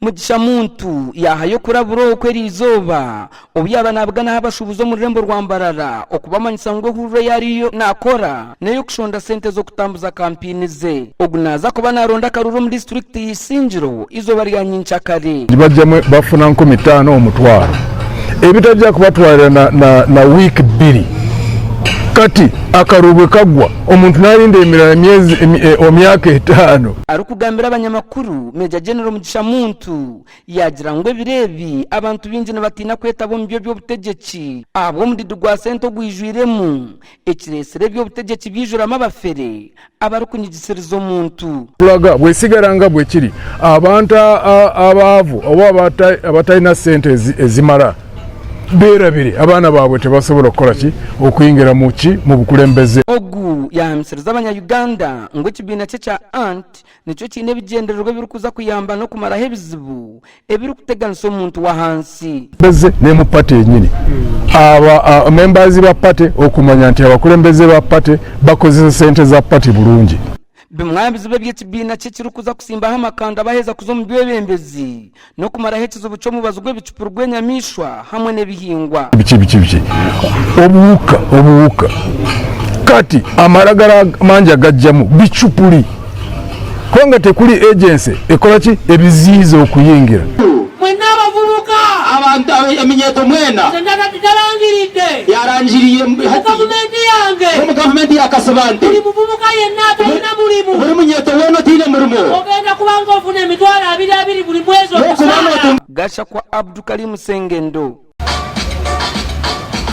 Mugisha Muntu yaahayo okurabura oku eriizooba obu yaaba naabuganaho abashuubuzi omu rurembo rwa Mbarara okubamanyisa ngu ehururu ei ariyo naakora n'ey'okushonda sente z'okutambuza kampeyini ze. Ogu naaza kuba naaronda akaruru omu disiturikiti ya Isingiro eizooba rya nyenkyakare. Nibajjamu bafuna nkumitaano omutwaro ebitajja kubatwarira na wiiki bbiri. Kati akaruru bwekagwa omuntu narinda emirala emyezi emyaka etaano. Arikugambira abanyamakuru, Major General Mugisha Muntu yaagira ngu ebiro ebi abantu baingi nibatiina kwetaba omu by'eby'obutegyeki ahabw'omudidi gwa sente ogwijwiremu ekireetsire eby'obutegyeki byijuramu abafere abarikunyigitsiriza omuntu. Kuraga bwesigara nga bwekiri, abantu abaavu oba abatalina sente ezimara berabire abaana baabwe tebasobola kukola ki? Okwingira mu ki? Mu bukulembeze. Ogu yaahamisiriza abanya Uganda ngu ekibiina kye kya Ant nikyo kiine ebigyendererwa ebirikuza kuyamba n'okumaraho ebizibu ebirikuteganisa omuntu w'ahansi. Kulembeze n'emu party yenyini. Aba members ba party okumanya nti abakulembeze ba party bakozesa sente za party burungi. Bimwe aha bizibu ebi ekibiina kye kirikuza kutsimbaho amakanda baheeza kuza omu byebembezi n'okumaraho ekizibu ky'omubazi gw'ebicupuri gw'enyamaishwa hamwe n'ebihingwa. Biki biki biki obuhuka obuhuka kati amaragara mangi agajjamu bicupuri kubanga tekuli agency ekola ki ebiziiza okuyingira. Mwena abavubuka. Abantu eminyeeto mwena. Nze ndarangiridde. Yarangiriire Mu gavumenti yange. Omu gavumenti ya Kasibante. Buli muvubuka yenna atalina mulimu. Buri munyeeto weena otaine murimo. Ogenda kuba ng'ofuna emitwalo abiri abiri buli mwezi omusaara. Gashakwa Abdukarim Sengendo.